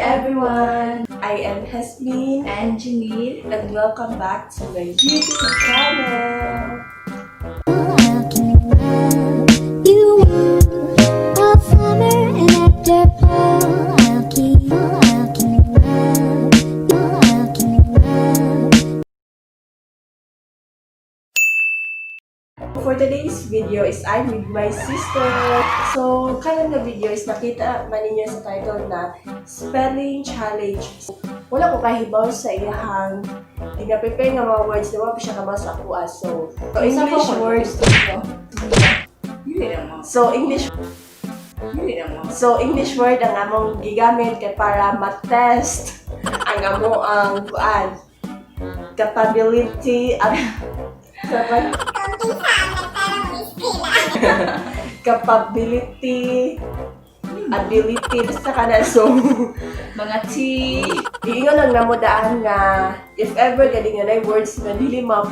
Everyone! I am Hasmin And Janine. And welcome back to my YouTube channel! I'll keep you a farmer and actor Paul. I'll keep you, I'll keep For today's video is I'm with my sister. So, karon nga video is nakita man ninyo sa title na Spelling Challenge. So, wala ko kahibaw sa iyahang gina-prepare nga mga words na wala pa siya kabaw sa akoa. So English words. Dili na mo. So, English Dili na mo. So, English word ang among gigamit kay para ma-test ang amo ang kuan capability at capability, ability, basta ka na. So Mga T. Iingon lang namo daan nga if ever gani nga na words nga dili ma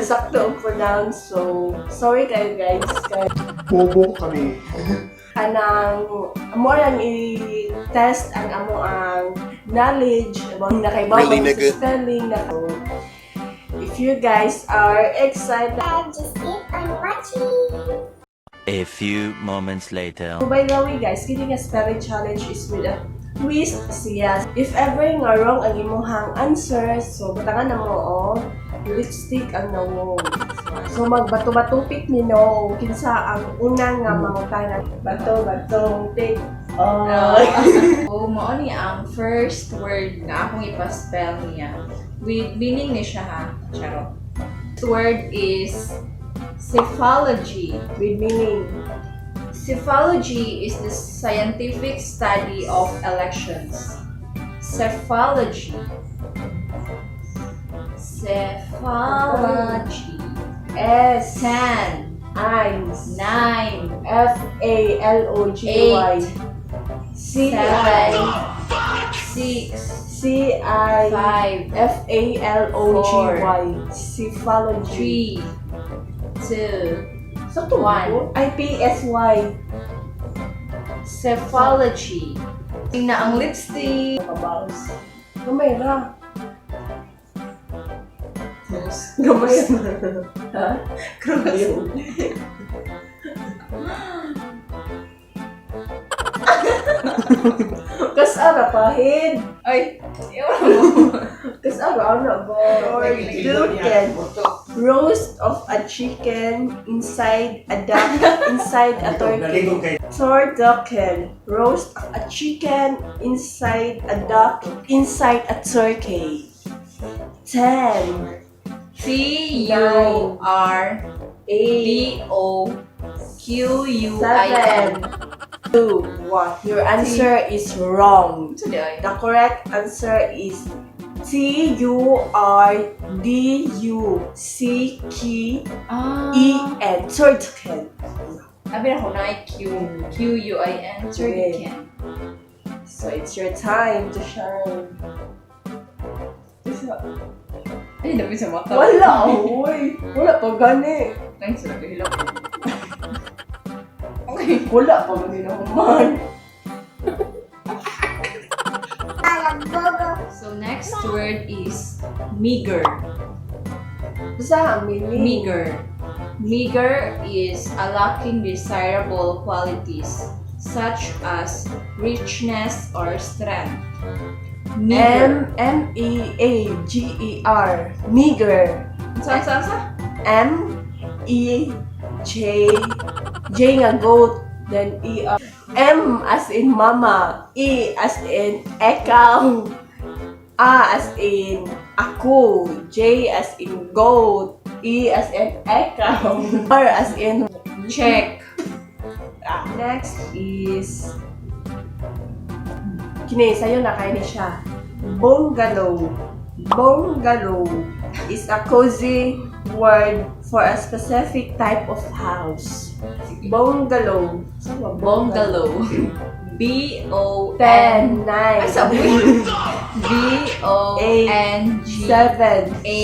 sakto ang pronounce, so sorry kayo guys, kay Bobo kami. Kanang amo lang i-test ang amo ang knowledge about nakaibaw Really, sa nigga? Spelling na. If you guys are excited, Just keep on watching. A few moments later. So, by the way guys, kini nga spelling challenge is with a twist siya. If ever nga wrong ang imuhang answer, so butangan na mo oh, lipstick ang nawong. So magbato-bato pick ni no kinsa ang unang nga mangutana. Bato bato pick. Oh. Oh, mao ni ang first word nga akong ipa-spell niya. With meaning ni siya ha. Charot. First word is psephology. With meaning. Psephology is the scientific study of elections. Psephology. Psephology. S 10, I 9, F A L O G Y C I 7, 6, C I 5, F A L O G Y, Psephology. 3, 2, Sakto One. ba? I P S Y. Psephology. Tingnan ang lipstick. Kabaws. Gamay ra. Cross. Gamay ra. Ha? Cross. Kas ara pahid. Ay, ewan mo. Kas ara ano ba? Duken. Roast of a chicken inside a duck inside a turkey. Turducken. Roast of a chicken inside a duck inside a turkey. 10, C U R 8, D O Q U I N. 7, 2, 1. Your answer is wrong. Ito di ay. The correct answer is Turduck Ah. E N. Turducken. Abi na ko na Q Q U I N. Turducken. So it's your time to shine. Ay, dami sa mata. Wala, oy. Wala pa gani. Ay, sa nagahilak. Okay. Wala pa gani na human. So next word is meager. Basta ang meaning. Meager. Meager is a lacking desirable qualities such as richness or strength. Meager. M M E A G E R. Meager. Sa sa sa? M E J J nga goat, then E R. M as in mama, E as in ekaw, A as in ako, J as in goat, E as in ekaw, R as in Check. Ah. Next is Kini, sa'yo na kaya ni siya. Bungalow. Bungalow is a cozy word for a specific type of house. Bungalow. Saan ba? Bungalow. B O 10, N 9, Ay, sabi. B O N G 7, A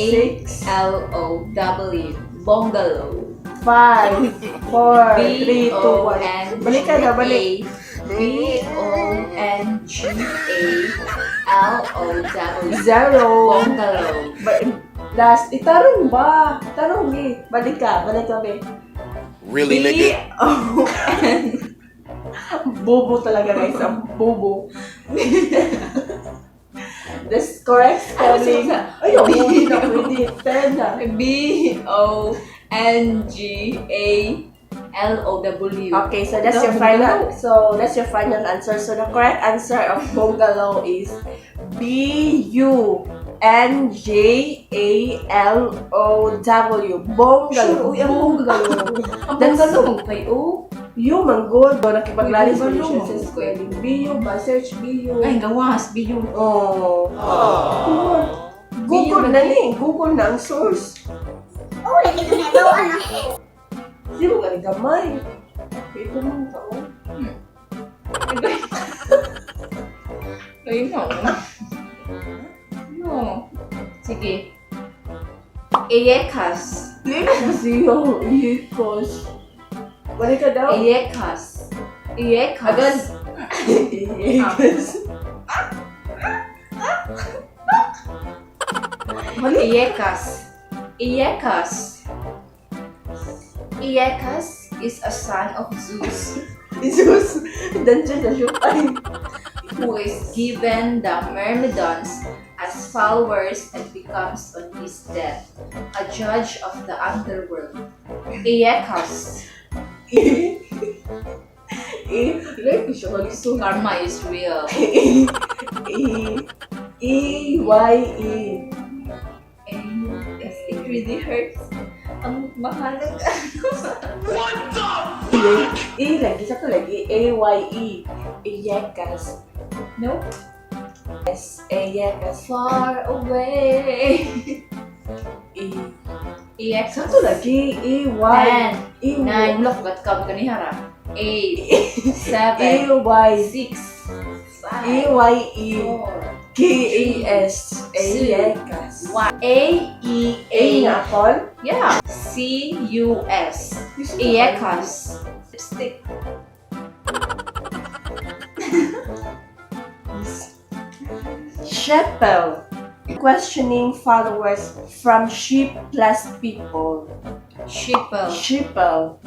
6, L O W. Bungalow. 5, 4, B 3, 2, O 1. N Balik ka na, balik. A B O N G A L O W. Zero. Bungalow. Last, itarong ba? Tarong eh. Balik ka, balik ka, be. Really, B nigga? O N. Bobo talaga, guys. Ang bobo. This correct spelling. Ay, oh, hindi na pwede. 10 na. B O N G A L O W. Okay, so that's your final. So that's your final answer. So the correct answer of bungalow is B U N J A L O W. Bungalow. Sure, uy, ang Bungalow. Ang That's bungalow magpay o. You manggol. Do nakipaglalis Uy, ko bungalow, siya sa spelling. B U ba? Search B U. Ay, gawas. B U. Oh. Google na ni. Google na ang source. Oh, lagi ko na daw, ano? Di mo gani gamay. Ito man ka, oh. Ay, no. No. Sige. Eyekas. Di mo siyo. Ikos. Balik ka daw. Eyekas. Eyekas. Agad. Ikos. Mali. Eyekas. Eyekas. Eyekas is a son of Zeus Jesus. Dungeon na siya. Ay. Who is given the Myrmidons as followers and becomes on his death a judge of the underworld. Eyekas. E. E. Like ko siya mag-iso. Karma is real. E. E. E. Y. E. And yes, it really hurts. Ang mahalaga. E lagi. Sa lagi. A. Y. E. Iyekas. No? S. Iyekas. Far away. E. Eyekas. Sa to lagi. E. Y. 10, E. 9, look, ba't ka kanihara? 8, E. 7, Y. 6, E. 5, Y. E. 4, K. A. S. Iyekas. 1. A, E, A A. nga apple? Yeah. C, U, S. Eyekas. Lipstick. Shepherd. Questioning followers from sheep plus people. Sheeple. Sheeple.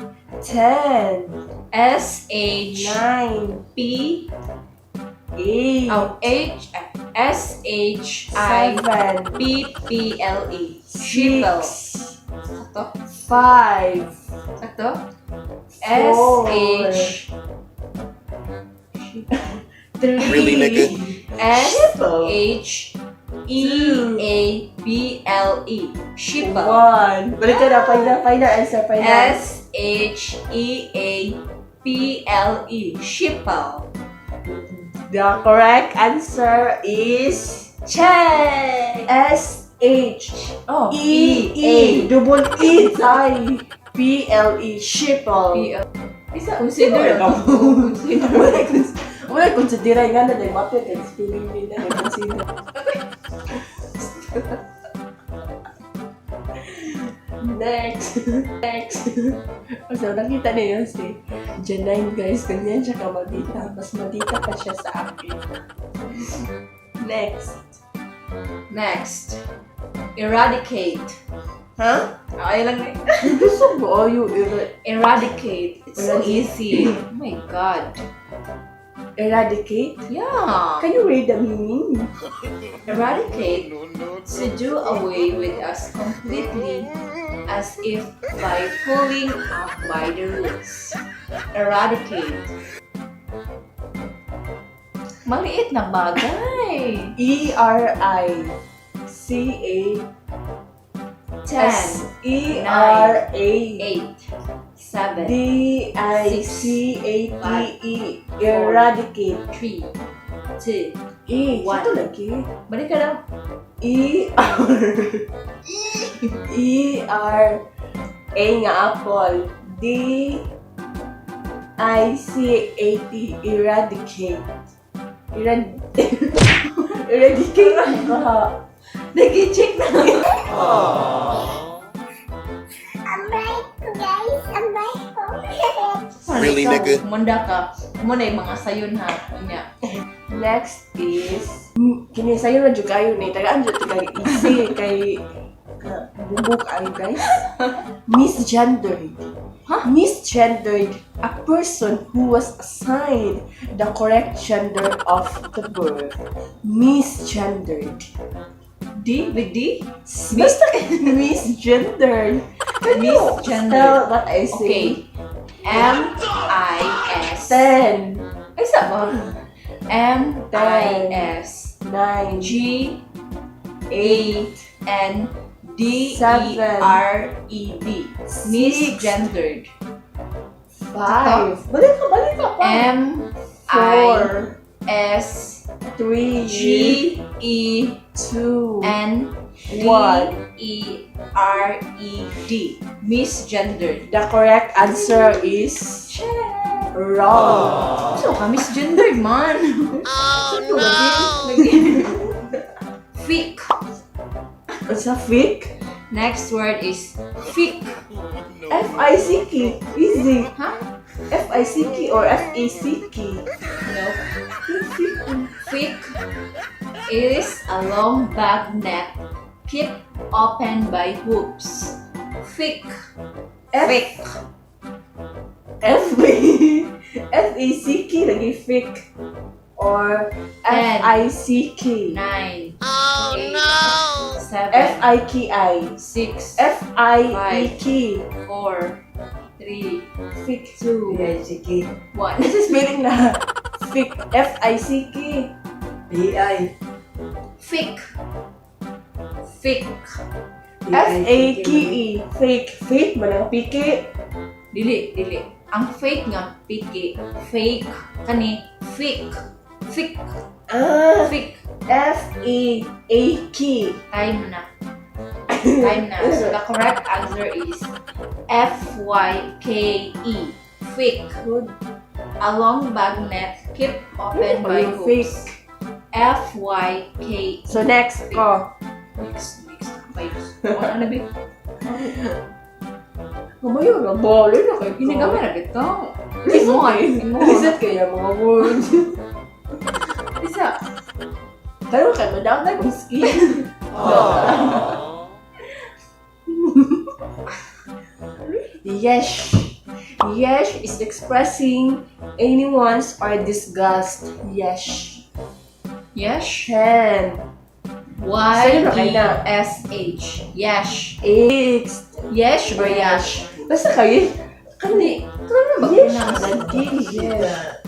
10, S, H, 9, P, 8, oh, H, S, H, I, 7, P, P, L, E. Sheeple. 6, Sakto? 5, Sakto? S, 4, H, 3, Really, nigga? S, Sheeple. H, E, A, B, L, E. Sheeple. 1. Balik ka na, final, final answer, final. S, H, E, A, P, L, E. Sheeple. The correct answer is Check! S H Oh, E E double E I P L E, sheeple. P L. Isa Consider. Consider. Wala wala consider nga na dahil mapit ang spelling din na consider. Next. Next. So, nakita niyo yun si Janine, guys. Ganyan siya kamaldita. Mas maldita pa siya sa akin. Next. Next. Eradicate. Huh? Ay lang eh. Gusto ko yung Eradicate. It's so Eradicate. Easy. Oh my God. Eradicate? Yeah. Can you read the meaning? Eradicate. To do away with us completely, as if by pulling up by the roots. Eradicate. Maliit na bagay. E R I C A 10, S E R A 8, 7, D I C A T E, eradicate. 3, 2, E One. ito lagi. Balik ka lang. E R E R A nga apple, D I C A T, eradicate. Eradicate ka. Nag-check na. Ang bright ko, guys. Ang bright ko. Really, nigga? Munda ka. Muna yung mga sayon ha. Unya. Next is kini sayo na jud kayo ni tagaan jud kay easy kay bubok ayo, guys. Misgendered. Huh? Misgendered, a person who was assigned the correct gender of the birth. Misgendered. D with D? Basta misgendered. Can you Misgendered. spell what I say? Okay. M I S. 10, Ay, sa ba? M I S 9, G A N D E 7, R E D. 6, Misgendered. 5. Balik ka pa. M I 4, S 3, G E 2, N D 1. E R E D. Misgendered. The correct answer is wrong. So ka misgendered man. Oh no. Fick. It's a fake. Next word is fick. F-I-C-K. Easy. Huh? F-I-C-K or F-A-C-K. No. Fick is a long bag net kept open by hoops. Fick. F Fick. F F-A-C-K lagi fake or Ten. F-I-C-K. 9. Oh no. 7. F-I-K-I. 6. F-I-E-K. 4. 3. Fake. 2. B-I-C-K. 1. This is spelling na. Fake. F-I-C-K. B-I. Fick. Fick. F-A-K-E. Fake. Fake man ang piki. Dili, dili. Ang fake nga piki, fake kani fake. Fick. Ah. Fick. F-A-A-K. Time na. Time na. So the correct answer is F Y K E. Fake. Good. A long bag net kept open Ano by yung hooks. fake? F Y K E. So next ko. Next, next. Wait. Ano na ba? Kamayo na balo na kay Ginagamay na bitaw. Lisod Imo, kayo. imo. Lisod kaya mga words. Isa. Pero kay madam na kong skin. Yes. Yes is expressing anyone's or disgust. Yes. Yes. 10, Y Sa'yo na E na. S H. Yes. 8, Yes or yash? Basta kayo. Kani. Kano ba Yes. pronounce? Lagi. Yes.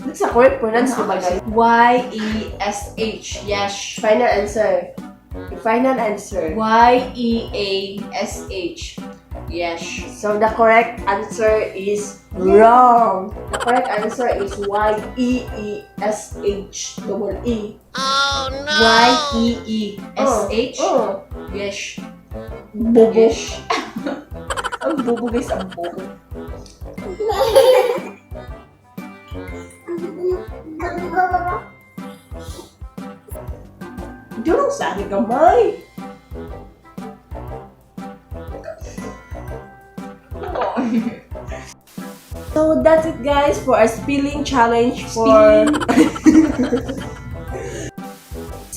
That's a correct pronounce, diba, guys? Y E S H. Yash. Final answer. The final answer. Y E A S H. Yash. So the correct answer is wrong. The correct answer is Y E E S H double E. Y E E S H. Oh. Yash. Bobo. Yash. Ang bobo, guys, ang bobo. Ang bobo. Durong sa akin gamay. So that's it, guys, for our spelling challenge for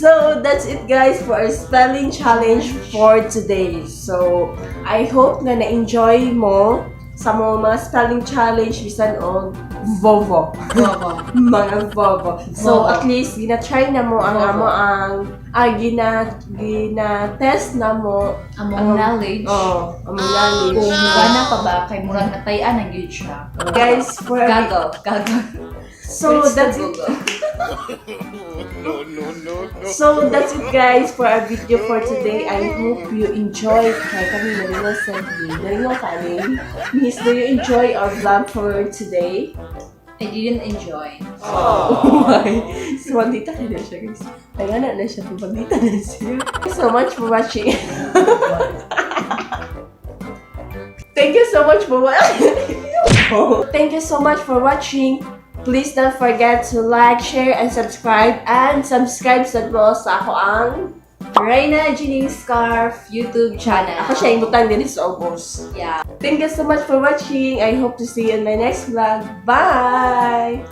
So that's it, guys, for our spelling challenge for today. So I hope na na-enjoy mo sa mga spelling challenge bisan og vovo. Bobo. Mga vovo. So Vovo. at least gina-try na mo ang Vovo. amo ang gina gina test na mo Among knowledge. Oh, among knowledge. Kung gana pa ba kay murag natayan na gyud siya. Guys, for Gaggle, gaggle. So Let's that's it. Google. No, no, no, no. So that's it, guys, for our video for today. I hope you enjoyed. Kay kami nalingaw sa nalingaw kami. Miss, do you enjoy our vlog for today? I didn't enjoy. Why? So bandita ka na siya, guys. Tagana na siya. Bandita na siya. Thank you so much for watching. Thank you so much for watching. Thank you so much for watching. Please don't forget to like, share, and subscribe. And subscribe sa mo sa ako ang Reyna Jeanine Scarf YouTube channel. Ako siya ibutang din sa ubos. Yeah. Thank you so much for watching. I hope to see you in my next vlog. Bye!